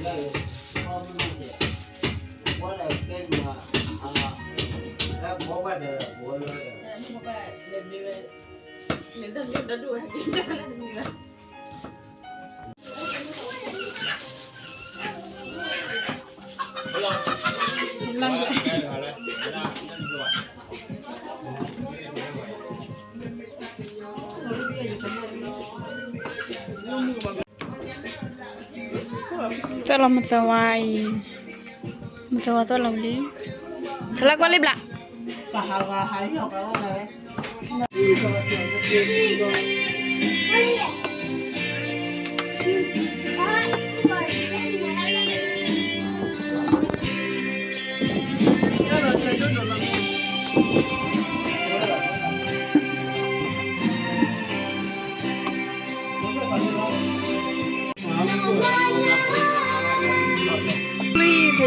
သၢလီၤမုၢ်သၢဝါအံၤ, မုၢ်သၢဝါသၢလီၤလံ, ဆလၢကွၢ်လံဘျး. လံ ထဲဆီဆူ ဖဲန့ၣ် ဖဲခိၣ်ဆီ လၢလၢလၢ လံ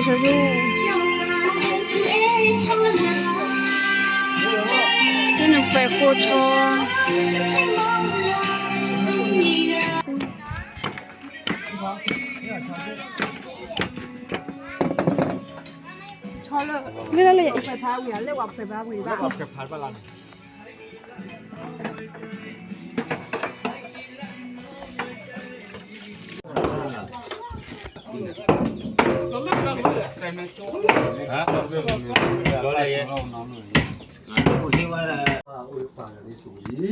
ာ်စီ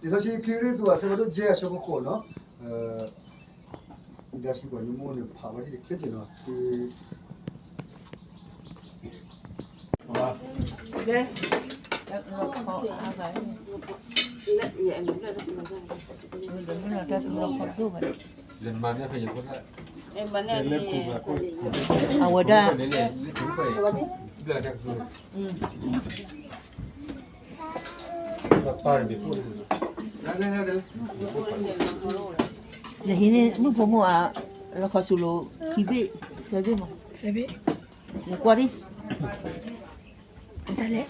ဆှံခံကရံၣ်သူး အဆၢဖးဒိၣ်ယဲၢ် အဆၢဖိဃိးနီၤ, ဒၣ်စံးပှၤညိမ့ၢ်န့ၣ် ဖးဝဲဒၣ်တချ့က့ၤနီၤ, အဝဲဒၣ် ယဟံးန့ၢ်မုၣ်ဖိမုၣ်အ လီခီဆူလိၤ ခံဘ့ၣ် သၢဘ့ၣ်မး, နကွၢ်ဒံး, တၢ်လဲၣ်,